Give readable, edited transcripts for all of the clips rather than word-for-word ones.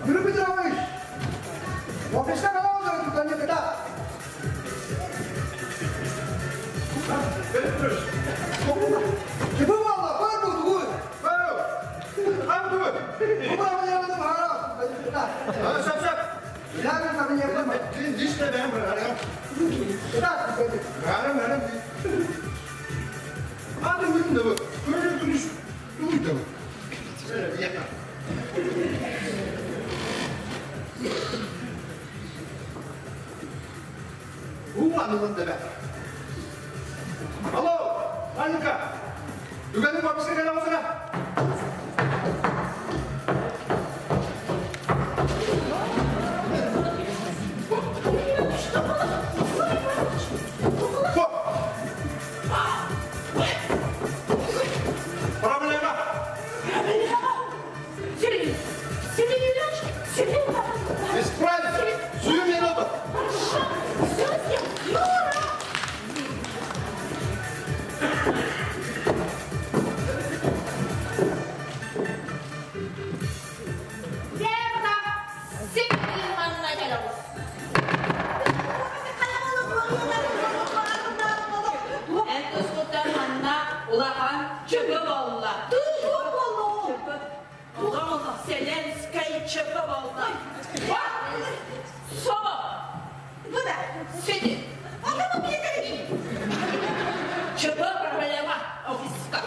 Юрий Петрович! Офиска калауза тут не Кипы валла, пар бу тугуй. Алло, Анюка! Үгәнең бабысы генә узына. Проблема! Сергей! Сергей Юрьевич! Сергей Исправить! Сию минуту! Хорошо! Все сделаю! Юра! Верно! Сергей Маннаделовс! Эн тускуттан манна улахан чөпө болла. Чөпө. Вселенская чөпө болла. Соба. Сиди. Чөпө проблема офиска.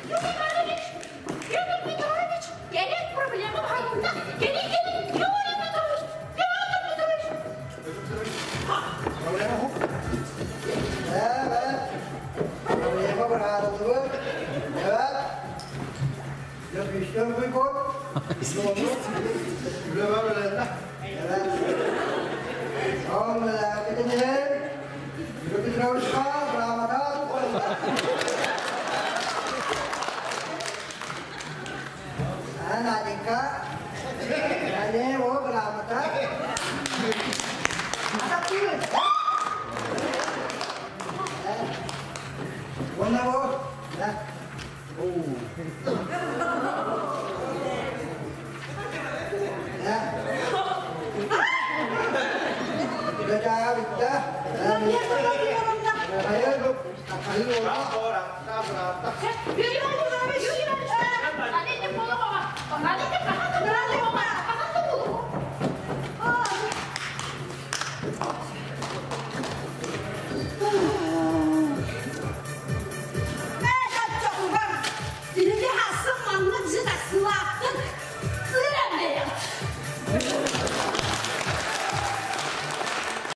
Юрий Иванович, Петр Петрович, керек проблема хайында. Керек, керек, Юрий Петрович, Петр Петрович. Evet. Problema быһаарыллыбыт. Evet. Yapıştır bu. Evet. Юрий Петровичка грамота. Наденька. Налево грамота. Одного. Да. Да. Да, да. Юрий Иванович!